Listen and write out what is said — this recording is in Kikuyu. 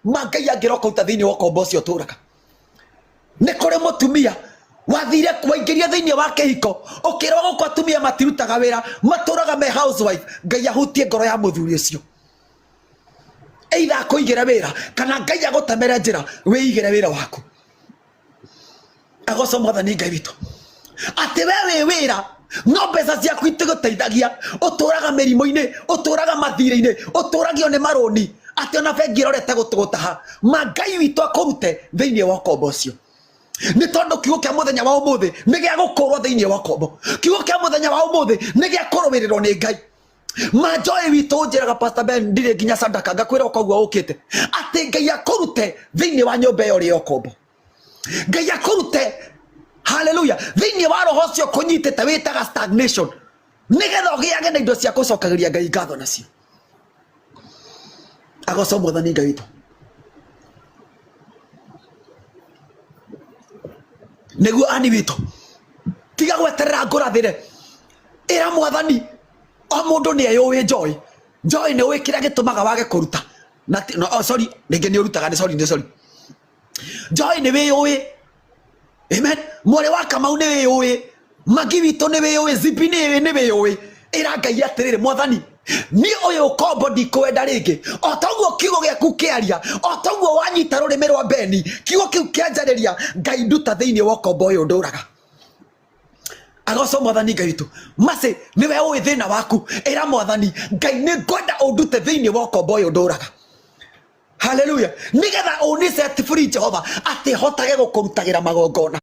Ma Ngai angĩroka ũta thĩinĩ wa ũkombo ũcio ũtũraga. Nĩ kũrĩ mũtumia wathire waingĩria thĩinĩ wa kĩhiko ũkĩrwo gũkũ atumia matirutaga wĩra, matũraga me housewife. Ngai ahutie ngoro ya mũthuri ũcio, either akũigĩre wĩra kana Ngai agũtemere njĩra wĩigĩre wĩra waku. Agoco Mwathani Ngai witũ atĩ we wĩ wĩra no mbeca ciaku itigũteithagia, ũtũraga mĩrimũ-inĩ, ũtũraga mathirĩ-inĩ, ũtũragio nĩ marũni, atĩ ona bengi ĩrorete gũtũgũtaha. Ma Ngai witũ akũrute thĩinĩ wa ũkombo ũcio, nĩ tondũ kiugo kĩa mũthenya wa ũmũthĩ nĩ gĩa gũkũrwo thĩinĩ wa ũkombo. Kiugo kĩa mũthenya wa ũmũthĩ nĩ gĩa kũrũĩrĩrwo nĩ Ngai. Ma Joy witũ ũnjĩraga, Pastor Ben, ndirĩ nginya sadaka, ngakwĩra ũkoguo ũkĩte atĩ Ngai akũrute thĩinĩ wa nyũmba ĩyo ũrĩ ya ũkombo. Ngai akũrute, haleluya, thĩinĩ wa roho ũcio kũnyitĩte wĩtaga stagnation, nĩgetha ũgĩage na indo cia gũcokagĩria Ngai ngatho nacio. Agoco Mwathani Ngai witũ. Nĩguo ani witũ, tiga gweterera ngũrathĩre, ĩra Mwathani. O mũndũ nĩ eyũĩ. Joy, Joy, nĩ ũĩ kĩrĩa gĩtũmaga wage kũruta na no, oh, sorry, rĩngĩ nĩ ũrutaga, nĩ sorry, nĩ sorry. Joy, nĩ wĩyũĩ. Amen. Mwarĩ wa Kamau, nĩ wĩyũĩ. Magi witũ, nĩ wĩyũĩ. Zipi, nĩ wĩyũĩ. Ĩra Ngai atĩrĩrĩ, Mwathani, niĩ ũyũ ũkombo ndikwenda rĩngĩ. O toguo kiugo gĩaku kĩaria, o toguo wanyita rũrĩmĩ rwa Beni, kiugo kĩu kĩanjarĩria, Ngai nduta thĩinĩ wa ũkombo ũyũ ndũraga. Agoco Mwathani Ngai witũ. Macĩ nĩwe ũĩ thĩna waku. Ĩra Mwathani Ngai, nĩ ngwenda ũndute thĩinĩ wa ũkombo ũyũ ndũraga, haleluya, nĩgetha ũni set free, Jehova, atĩ hotage gũkũrutagĩra magongona.